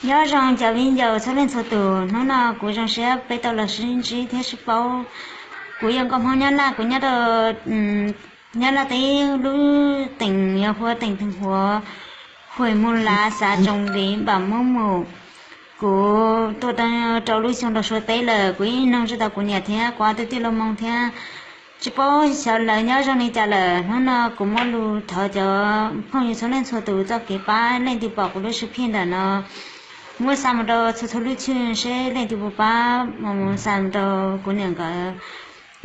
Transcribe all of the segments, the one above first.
Nyob zoo cov viv ncaus txhua leej txhua tus, hnub no kuv zoo siab peb tau los sib ntsib thiab sib paub. Kuv yog nkauj Hmoob Nyab Laj, kuv nyob rau Nyab Laj teb lub teem yog hu ua teem Theej Huav, hwm Mus Lav, xav Tsoom Viv, npam Mub Mus. Kuv tuaj rau lub xyoo rau Suav teb lawm, kuv yeej nug tsis tau kuv niam thiab kuv ob tug tij laug Hmoob thiab tsis paub xyov lawv nyob zoo li cas lawm. Hnub no kuv muaj lus thov cov phooj ywg txhua leej txhua tus txoj kev pab, leej twg pom kuv lub sib phij ntawm no muab xa mus rau txhua txhua lub channel seb leej twg puas pab mus xa mus rau kuv niam nkawd.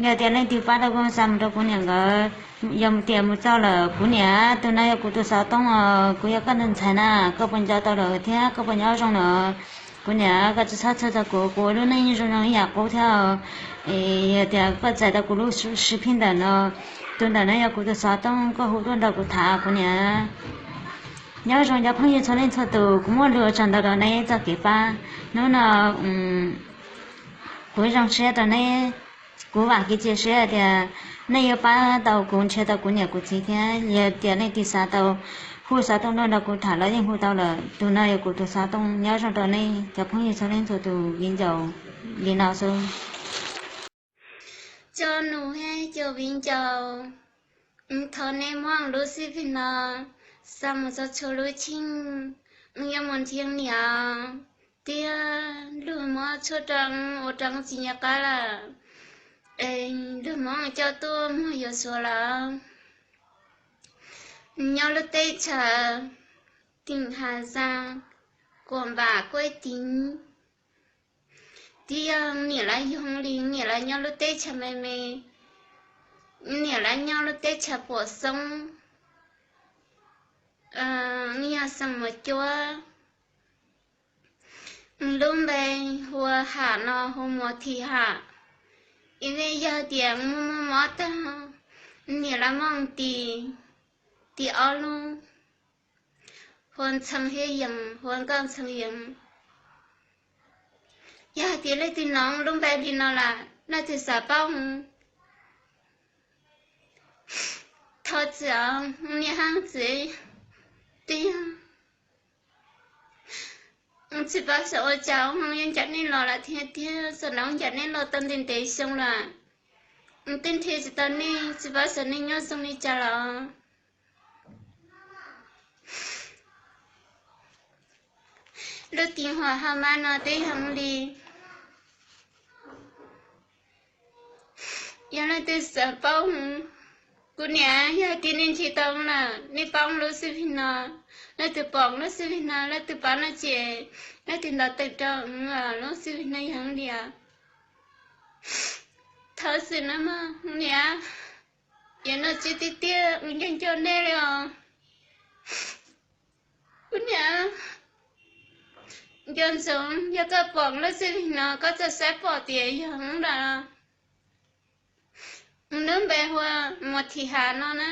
Yog tias leej twg pab tau kuv xa mus rau kuv niam nkawd, yog tias mus txog lawm, kuv niam, tus no yog kuv tus xov tooj os, kuv yog koj tus ntxhais na, koj puas nco tau lawm thiab koj puas nyob zoo lawm? Kuv niam, koj tsis txhob txhawj txog kuv, kuv ua lub neej zoo zoo ib yam qub thiab. Yog tias koj txais tau kuv lub sib phij ntawm no, tus ntawm no yog kuv tus xov tooj, koj hu tuaj nrog kuv tham, kuv niam. Nyob zoo cov phooj ywg txhua leej txhua tus, kuv muaj lus ua tsaug ntau rau neb txoj kev pab. Hnub no kuv zoo siab rau neb, kuv vam kev cia siab tias nej yuav pab tau kuv nrhiav tau kuv niam kuv txiv thiab. Yog tias leej twg xav tau hu xov tooj tuaj nrog kuv tham los yeej hu tau lawm. Tus no yog kuv tus xov tooj. Nyob zoo rau nej cov phooj ywg txhua leej txhua tus, viv ncaus li no xwb. Cov nus thiab cov viv ncaus, thov nej muab lub sib phij no xa mus txog txhua lub channel, yuav mus nrhiav niam thiab luag muab tshuaj rau ua rau tsis nco qab lawm, es luag muab coj tuaj muag yuav Suav lawm. Nyob lub teb chaws teem Has Zas, kuam npam kuaj tiv. Twb yog niam lawv yug li, niam lawv nyob lub teb chaws me me, niam lawv nyob lub teb chaws puam xoob, yog xeem Muas Cuab. Lub npe hu ua Ham no hu Muas Thim Ham. Ib vij yog tias muaj muaj mob tag, niam lawv muab tis, tis ob lub, hu ua Ntxhee thiab Yees, hu ua Nkauj Ntxhee Yees. Yog hais tias leej twg hnov lub npe li no lawm, leej twg xav paub, thov txim os niam hab txiv, twb yog tsis paub xyov ua cas ua hoo yuav ncaim nej los lawm thiab tiag, xam lav ncaim nej los tau ntev ntev xyoo lawm, twb nrhiav tsis tau nej, tsis paub xyov nej nyob zoo li cas lawm. Lub teeb huam hab mab no twb yog li, yog leej twg xav paub, kuv niam, yog tias nej nrhiav tau lawm nej paub lub sib phij no, leej twg pom lub sib phij no, leej twg paub no ces leej twg ntaus tawm rau lub sib phij no yog li. Thov txim nawb mog niam, yog no tsis tiag tiag nco nco nej li os. Kuv niam, nco ntsoov yog koj pom lub sib phij no koj txawm saib pom tias yog lawm, lub npe hu ua Muas Thim Ham no na.